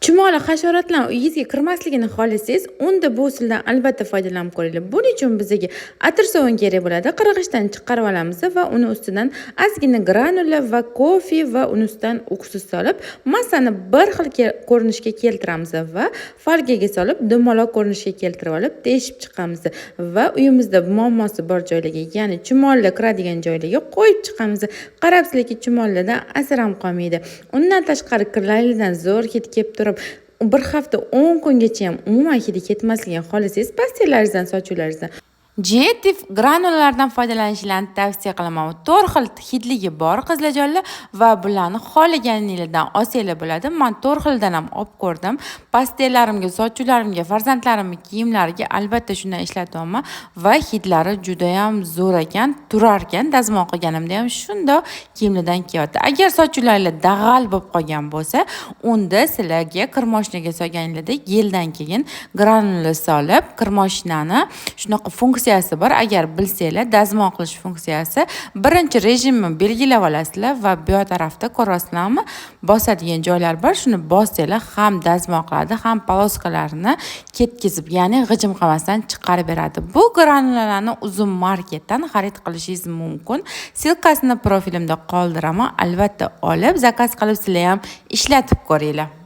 Chumoli hasharotlar uyingizga kirmasligini xohlasangiz, unda bu usuldan albatta foydalanib ko'ringlar. Buning uchun bizga atir sovun kerak bo'ladi. Qirg'ichdan chiqarib olamiz va uni ustidan ozgina granula va kofe va uni ustidan уксус solib, massani bir xil ko'rinishga keltiramiz va folgaga solib, dumaloq ko'rinishga keltirib olib, teshib chiqamiz va uyimizda muammosi bor joylarga, ya'ni chumolilar kiradigan joylarga qo'yib chiqamiz. Qarabsizlarki, chumolilardan asar ham qolmaydi. Undan tashqari, kirlardan zo'r hid kelib turib, bir hafta, 10 kungacha ham umuman hidi ketmasligini xohlasangiz, постель laringizdan, sochuvlaringizdan Jetif granulalardan foydalanishlarini tavsiya qilaman. To'rt xil hidligi bor, qizlarjonlar, va bularni xohlaganinglardan olsanglar bo'ladi. Man to'rt xildan ham olib ko'rdim. Постель larimga, sochuvlarimga, farzandlarimni kiyimlariga albatta shundan ishlatyapman va hidlari judayam zo'r ekan, turar ekan. Dazmol qilganimda ham shundoq kiyimlardan kelyapti. Agar sochuvlaringlar dag'al bo'lib qolgan bo'lsa, unda sizlarga kir moshinaga solganinglarda geldan keyin granula solib, kir moshinani shunaqa funksiyasi bor. Agar bilsanglar, dazmol qilish funksiyasi, birinchi rejimni belgilab olasizlar va bu yoq tarafda, ko'ryapsizlarmi, bosadigan joylar bor. Shuni bossanglar, ham dazmol qiladi, ham полоска larni ketkizib, ya'ni g'ijim qilmasdan chiqarib beradi. Bu granulalarni Uzum Marketdan xarid qilishingiz mumkin. Ссылка sini profilimda qoldiraman. Albatta olib, заказ qilib, sizlar ham ishlatib ko'ringlar.